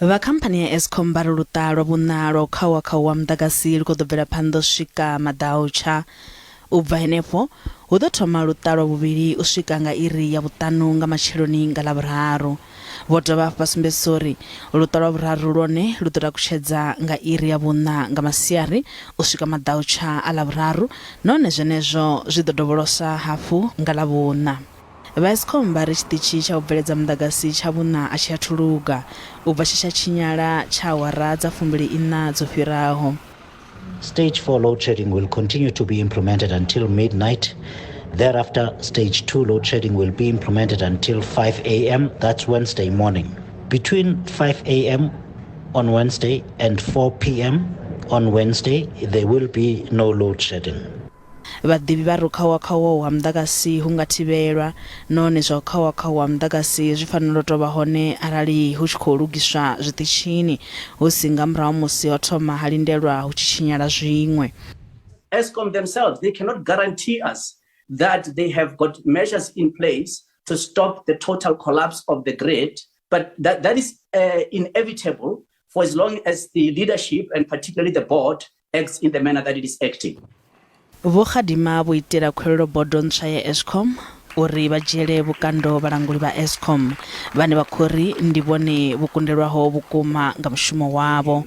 Vha khamphani ya Eskom vha ri luṱa lwa vhuṋa lwa u khauwa-khauwa muḓagasi lu khou ḓo bvela phanḓa u swika maḓautsha. U bva henefho, hu ḓo thoma luṱa lwa vhuvhili u swika nga iri ya vhuṱanu nga matsheloni nga Ḽavhuraru. Vho dovha hafhu vha sumbedzisa uri luṱa lwa vhuraru lwone lu ḓo takutshedza nga iri ya vhuṋa nga masiari u swika maḓautsha a Ḽavhuraru nahone zwenezwo zwi ḓo dovholoswa hafhu nga Ḽavhuṋa. Vha Eskom vha ri tshiṱitshi tsha u bveledza muḓagasi tsha vhuṋa a tshi athu luga u bva tshe tsha tshinyala tsha awara dza 24 dzo fhiraho. Stage 4 load shedding will continue to be implemented until midnight. Thereafter, stage 2 load shedding will be implemented until 5 a.m. That's Wednesday morning. Between 5 a.m. on Wednesday and 4 p.m. on Wednesday, there will be no load shedding. Vhaḓivhi vha ri u khauwa-khauwa ha muḓagasi hu nga thivhelwa, nahone zwa u khauwa-khauwa ha muḓagasi zwi fanela u tou vha hone arali hu tshi khou lugiswa zwiṱitshini, hu si nga murahu ha musi ho thoma ha lindelwa hu tshi tshinyala zwiṅwe. Eskom themselves, they cannot guarantee us that they have got measures in place to stop the total collapse of the grid, but that is inevitable for as long as the leadership and particularly the board acts in the manner that it is acting. Vho Kgadima vho itela khuwelelo bodo ntswa ya Eskom uri vha dzhiele vhukando vhalanguli vha Eskom vhane vha khou ri ndi vhone vho kundelwaho vhukuma nga mushumo wavho.